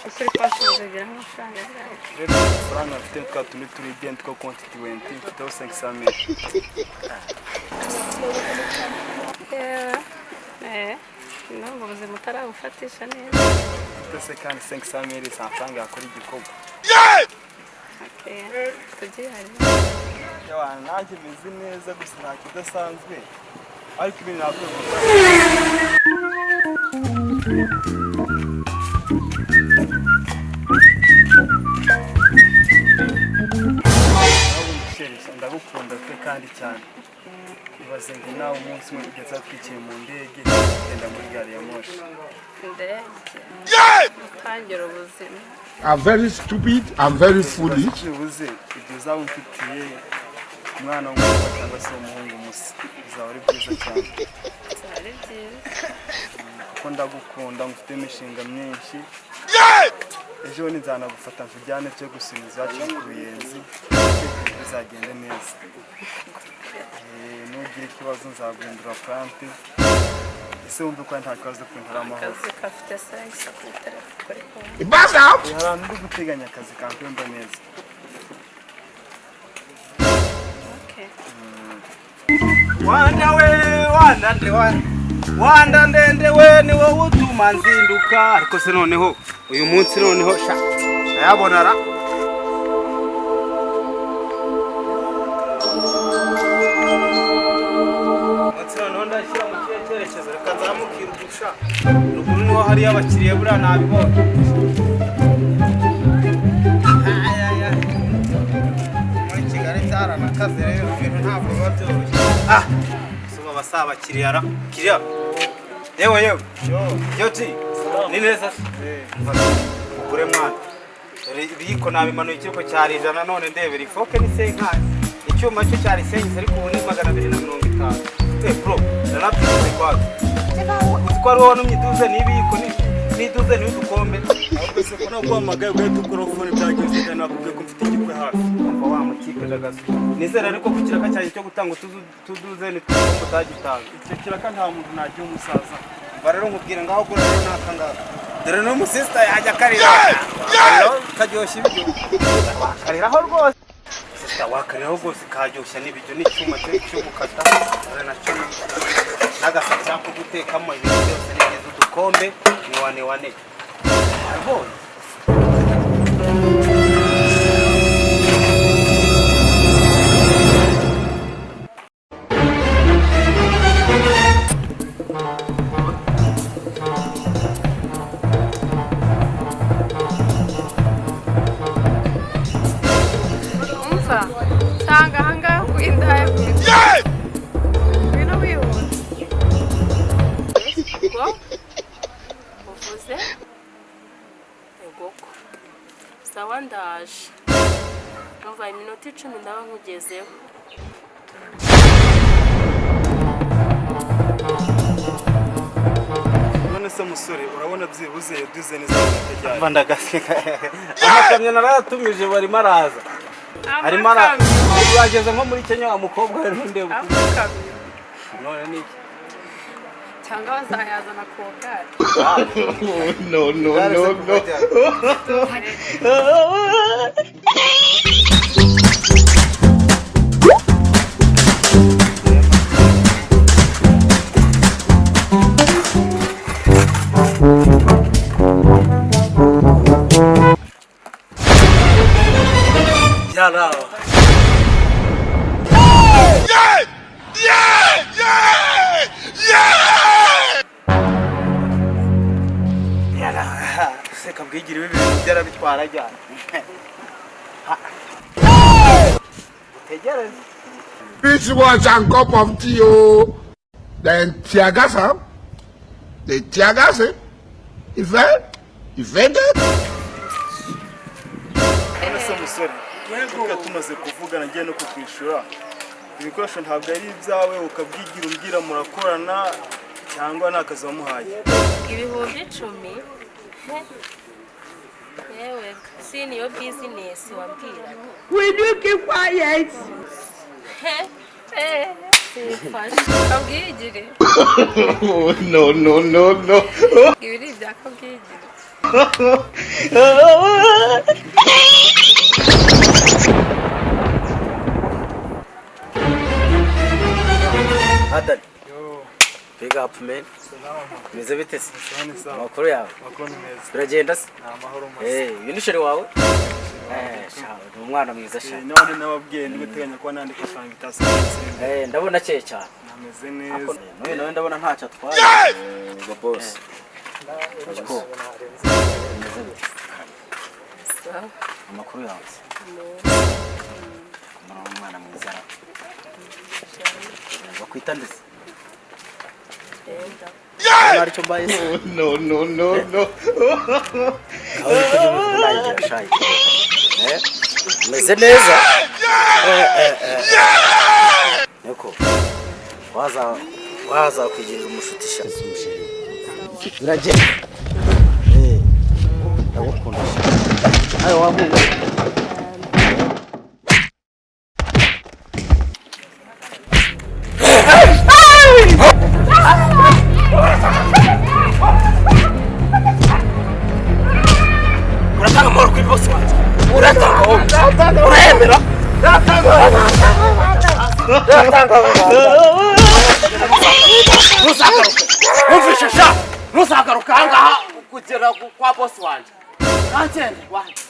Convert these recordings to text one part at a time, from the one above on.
Ukuri kwasubiza amafaranga yawe. Rero amafaranga mfite twa tundi turi identical constituent, mfiteho 500 mille. Yewe, ndumva ubuzima utarabufatisha neza. Mfite se kandi 500 mille si amafaranga yakora igikorwa? Okay, tubyihariye. Yawa, nanjye meze neza, gusa nta kidasanzwe, ariko ibintu ntabwo. Ndagukunda pe, kandi cyane. Ibaze ngo nawe umunsi umwe ugeze twicaye mu ndege tugenda muri gari ya moshi. Indege, gutangira ubuzima. I'm very stupid. I'm very foolish. Byibuze ibyo uzaba umfitiye umwana w'umukobwa cyangwa se w'umuhungu musa, bizaba ari byiza cyane. Byaba ari byiza. Kuko ndagukunda, ngufite imishinga myinshi. Ejo bundi nzanagufata nkujyane cyo gusubiza iwacu ku Ruyenzi, bizagende neza. Nugira ikibazo nzaguhindura plante. Ese wumve ko nta kibazo kwinjira amahoro? Akazi kafite 500 kuri telefone, kuri konti? Buzz out. Hari ahantu ndi guteganya akazi kampemba neza. Okay. Wanda we, wanda nde, wanda ndende we, ni wowe utuma nzinduka. Ariko se noneho uyu munsi noneho sha ndayabona ra. Munsi noneho ndashyira mu kihe cyerekezo? Reka nzamukira ugusha ruguru, niho hariyo abakiriya, buriya nabibonye. Ay, ay, ay. Muri Kigali byaranakaze rero, ibintu ntabwo biba byoroshye. Ah, suba basa abakiriya ra, kiriya. Yewe yewe, yoti ni neza se? Ugure mwana, dore ibiyiko nabimanuye, ikiriko cyari 100, none ndebera ifoke ni 50, icyuma cyo cyari 500, ariko ubu ni 250. Eh bro, nanabyutse kwazo, uzi ko ari wowe wanumye iduze n'ibiyiko n'iduze n'udukombe? Ahubwo se ko naguhamagaye ugahita ukora phone, byagenze? Kandi nakubwiye ko mfite igikwe hafi. Umva wa mutipe ndagaso, nizere ariko ko ikiraka cyanjye cyo gutanga utuduze nitwo utagitanga. Icyo kiraka nta muntu nagiha umusaza. Umva rero nkubwire, ngaho gura rero n'aka ngaka. Dore n'umusisita yajya akarira karyoshya ibiryo, wakariraho rwose sisita, wakariraho rwose karyoshya n'ibiryo, n'icyuma cyo cyo gukata dore nacyo, n'agasafuriya ko gutekamo. Ibintu byose ni byiza, udukombe ni wane wane rwose. Umva, nsanga ahangaha ku indaya ku ngwino wihuta. Ubwo uvuze egoko, sawa, ndaje. Numva iminota 10 ndaba nkugezeho. None se musore, urabona byibuze yaduze neza ryari? Mva ndagaseka, amakamyo narayatumije, barimo araza, arimo araza. Amakamyo. Wageze nko muri Kenya wa mukobwa rero, ndeba. Amakamyo. None ni iki? Cyangwa bazayazana ku gare? No, no, no, no. Yarawa. Yarawa. Seka bwigire, ibi bintu byarabitwara ajyana. Utegereze. This was a cup of tea. Oh. Then tear gas him. They tear gas him. He fell. He fainted. None se musore, reka tumaze kuvugana, ngiye no kukwishyura, ibikoresho ntabwo ari ibyawe, ukabwigira umbwira murakorana cyangwa ni akazi wamuhaye? 10,000? He, yewe, si niyo bizinesi wambwiraga? Will you keep quiet? He. Simfashe kabwigire. No, no, no, no. Ibi ni ibya kabwigire. Adani. Big up man. Meze bite se? Amakuru yawe? Amakuru ni meza. Biragenda se? Ni amahoro masa. Uyu ni chéri wawe? Sha, ni umwana mwiza sha. None nababwiye ndi guteganya kuba nandika faranga itasigaye. Ndabona akeye cyane. Nameze neza. None nawe ndabona ntacyo atwaye. Ngo boss. Ariko meze bite? Amakuru yawe se? Mbona umwana mwiza. Bakwita nde se? Yeah! Aricyo mbaye se? No, no, no, no. Aho niko gihugu nayigira shayi. Meze neza. Niko. Waza kwigirira umushuti sha. Biragenda. Ndagukunda sha. Ayo wamuwe. Uratanga amahoro kuri boss wanjye. Uratanga wowe. Uremera. Uratanga. Ntuzagaruke. Wumvishe sha. Ntuzagaruke ahangaha kugera kwa boss wanjye. Kansende wanjye.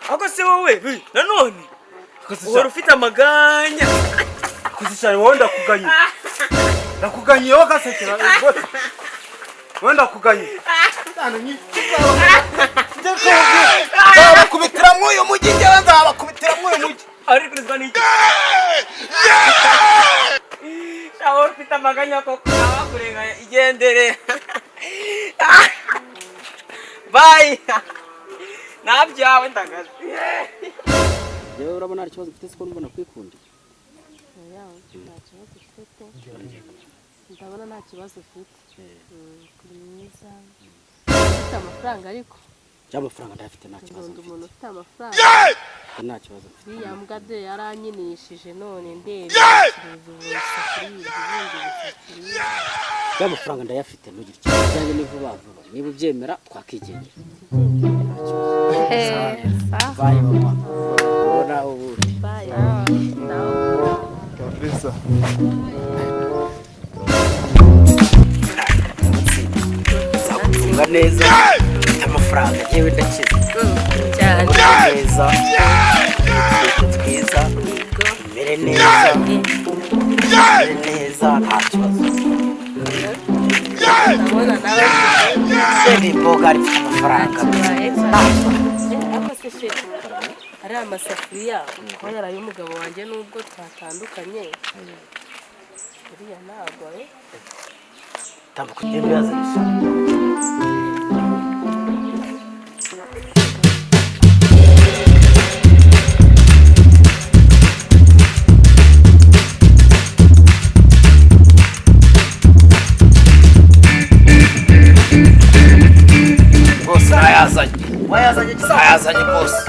Ako se wowe nanone uhora ufite amaganya. Kuzishana wowe ndakuganye. Ndakuganye wowe gasekera rwose. Wowe ndakuganye. Nzabakubitira mw'uyu mujyi njyewe, nzabakubitira mw'uyu mujyi. Ariko urizwa n'iki? Sha wowe ufite amaganya koko abakurenganya igendere. Bye. Nabyawe ndagaze. Yewe urabona hari ikibazo ufite siko mbona kwikunda. Oya, nta kibazo ufite. Ndabona nta kibazo ufite. Uri mwiza. Ufite amafaranga ariko. Cy'amafaranga ndayafite nta kibazo Nkunda mfite. umuntu ufite amafaranga. Nta kibazo mfite. Iriya mbwa de yarankinishije none ndebe isafuriya ubundi isafuriya. Cy'amafaranga ndayafite ntugire ikibazo. Ibyanjye ni vuba vuba. Niba ubyemera twakigendera. Sawa. Bye mama. Ubona ubundi. Bye. Kabisa. Nzagutunga neza. Mfite amafaranga yewe ndakize. Cyane. Neza. Utwite twiza. Mere neza. Mere neza nta kibazo. Ndabona nawe Sende imboga mfite amafaranga. kibaye Nta cyane. kibazo. Ariko se sheri, ari amasafuriya kubera y'umugabo wanjye nubwo twatandukanye uriya ntabwo Tambuka ugende uyazanisha. Rwose nayazanye. Wayazanye? Nayazanye rwose.